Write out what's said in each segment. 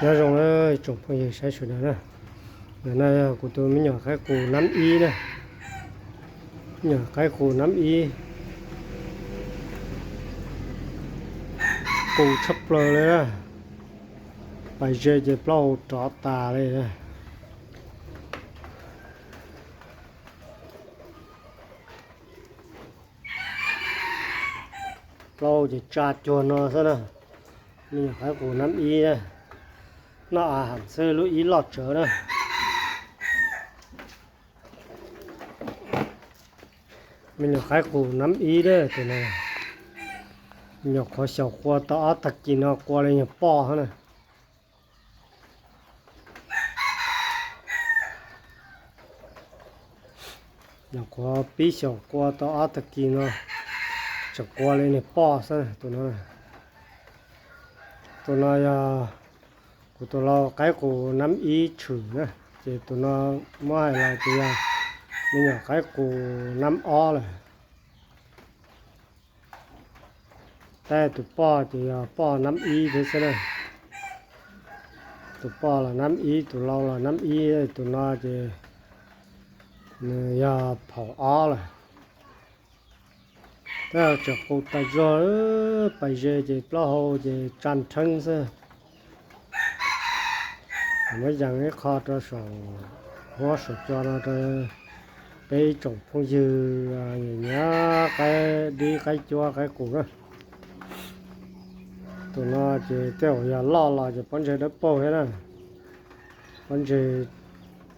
Nyob zoo na tsoom phooj ywg saib sawv daws na. Ntawm no yog kuv tus me nyuam qaib qus nab ib na. Me nyuam qaib qus nab ib, qus tshaj plaws li na. Pais ze ces plaub hau rov tas li na. Plaub hau ces tsa cuag no xwb na. Me nyuam qaib qus nab ib na, noj a has xwb lub ib loj tsawv na. Me nyuam qaib qus nab ib na, tus no nyuam qhuav xyaum qua tau ob tag kis no qua li nyuag poj na. Nyuam qhuav pib xyaum qua tau ob tag kis no, tseem qua li niag poj xwb tus no. Tus no yog kuv tus lau qaib qus nab ib tshwm na, ces tus no muab hais los ces yog me nyuam qaib qus nab ob lawm. Tab tus poj ces yog poj nab ib thiab xwb na. Tus poj los nab ib, tus lau los nab ib, tus no ces nws yog phaum ob lawm. Tab tseem qus tas zog, pais ze ces plaub hau ces tsa nrheeb xwb. Muab yees ib qho rau saum huab saum cua no rau peb ib tsoom phooj ywg nyiam nyiam qaib dib qaib cuab qaib qus na. Tus no ces tej zaum yog loj los ces pob ntseg dawb paug thiab na. Pob ntseg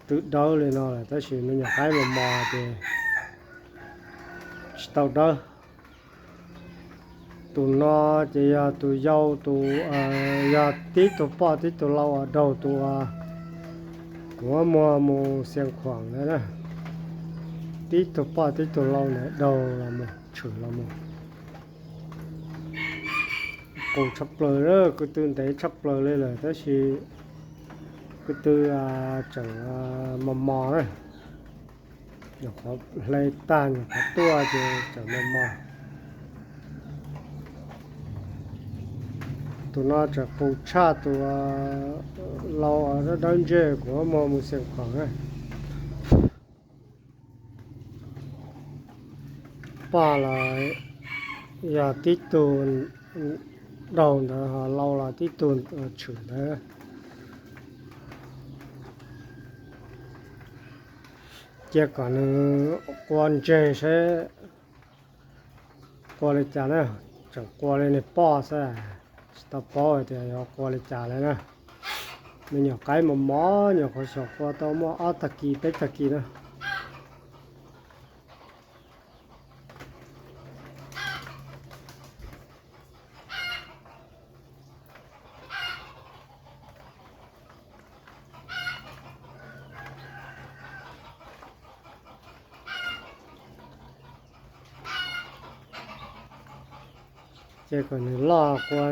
twb dawb li no lawm tab sis me nyuam qaib mos mos ces tsis tau dawb. Tus no ces yog tus yau, tus, yog tib tug poj tib tug lau uas daug tus uas kuv muag mus Xiav Khuam ntawd na. Tib tug poj tib tug lau ntawd daug los mus tshwm los mus. Qus tshaj plaws, ko tw ntev tshaj plaws li lawm tab sis ko tw tseem mos mos na. Nyuam qhuav hle tag nyuam qhuav tuaj ces tseem mos mos. Tus no tseem qus tshaj tus lau dawb dawb ntsej kuv muag mus Xiav Khuam na. Poj los yog tib tug daug ntawd, ho lau los tib tug tshwm ntawd. Cia kom nws qua ntseg seb qua li cas na, tseem qua li niag poj xwb, tsis tau paub hais tias yuav qua li cas li na. Me nyuam qaib mos mos, nyuam qhuav xyaum qua tau muaj ob tag kis peb tag kis na. Ces kom nws loj qua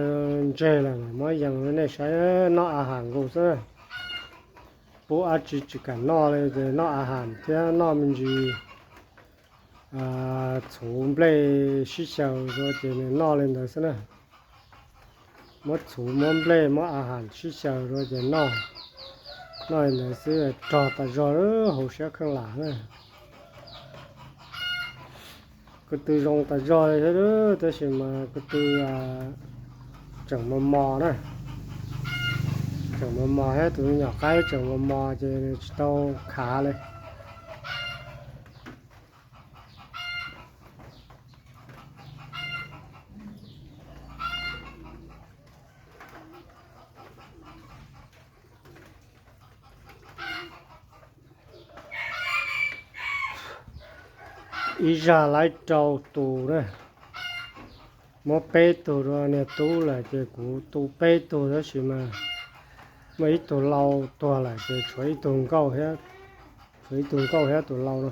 ntseg lawm muab yees rau nej saib, noj a has nkaus xwb. Pub dab tsi tsis kam noj li ces noj a has thiab noj me ntsis txhuv nplej sib xyaw rau ces nws noj li ntawd xwb na. Muab txhuv muab nplej muab a has sib xyaw rau ces noj, noj li ntawd xwb, rog tas zog hauv siab kheej lam na. Ko tw zoo tas zog li thiab tab sis mas ko tw tseem mos mos na. Tseem mos mos thiab, tus me nyuam qaib tseem mos mos ces nws tsis tau khav li. Ib zaj laib rau tus na, muab peb tug rau niag tub lawm ces kuv tu peb tug tab sis mas muaj ib tug lau tuag lawm ces tshuav ib tug nkauj thiab, tshuav ib tug nkauj thiab tus lau no.